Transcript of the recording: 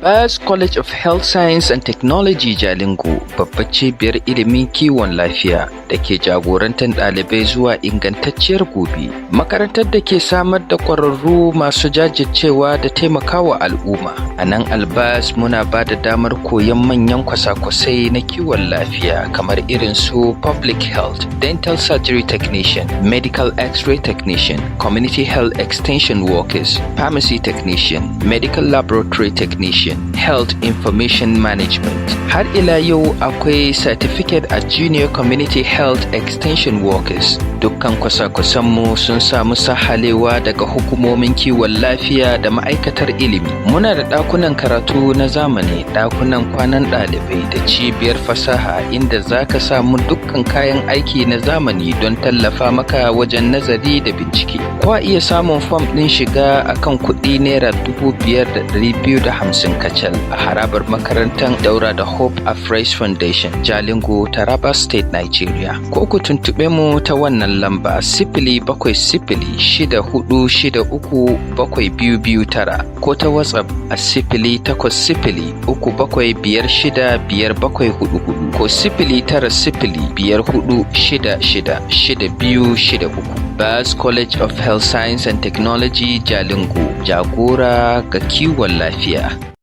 Albas College of Health Science and Technology Jalingo babbar cibiyar ilimin kiwon lafiya da ke jagorantar ɗalibai zuwa ingantacciyar gobe. Makarantar da ke samar da ƙwararru masu jajircewa da taimakawa al'umma. A nan Albas muna ba da damar koyon manyan kwasa-kwasai na kiwon lafiya kamar irin su Public Health, Dental Surgery Technician, Medical X-ray Technician, Community Health Extension Workers, Pharmacy Technician, Medical Laboratory Technician, Health Information Management. Har ila yau akwai Certificate a Junior Community Health Extension Workers. Dukkan kwasa-kwasanmu sun samu sahalewa daga hukumomin kiwon lafiya da ma'aikatar ilimi. Muna da ɗakunan karatu na zamani, ɗakunan kwanan ɗalibai da cibiyar fasaha inda za ka samu dukkan kayan aiki na zamani don tallafa maka wajen nazari da bincike. Kwa iya samun fom ɗin shiga a kan kuɗi ₦5,250 kacal a harabar makarantar Daura da Hope Afresh Foundation, Jalingo, Taraba State, Nigeria. Ko ku tuntuɓe mu ta wannan lamba 07064637229 ko ta WhatsApp a 08037565744 ko 09054666263. Bas College of Health Science and Technology Jalingo, jagora ga kiwon lafiya.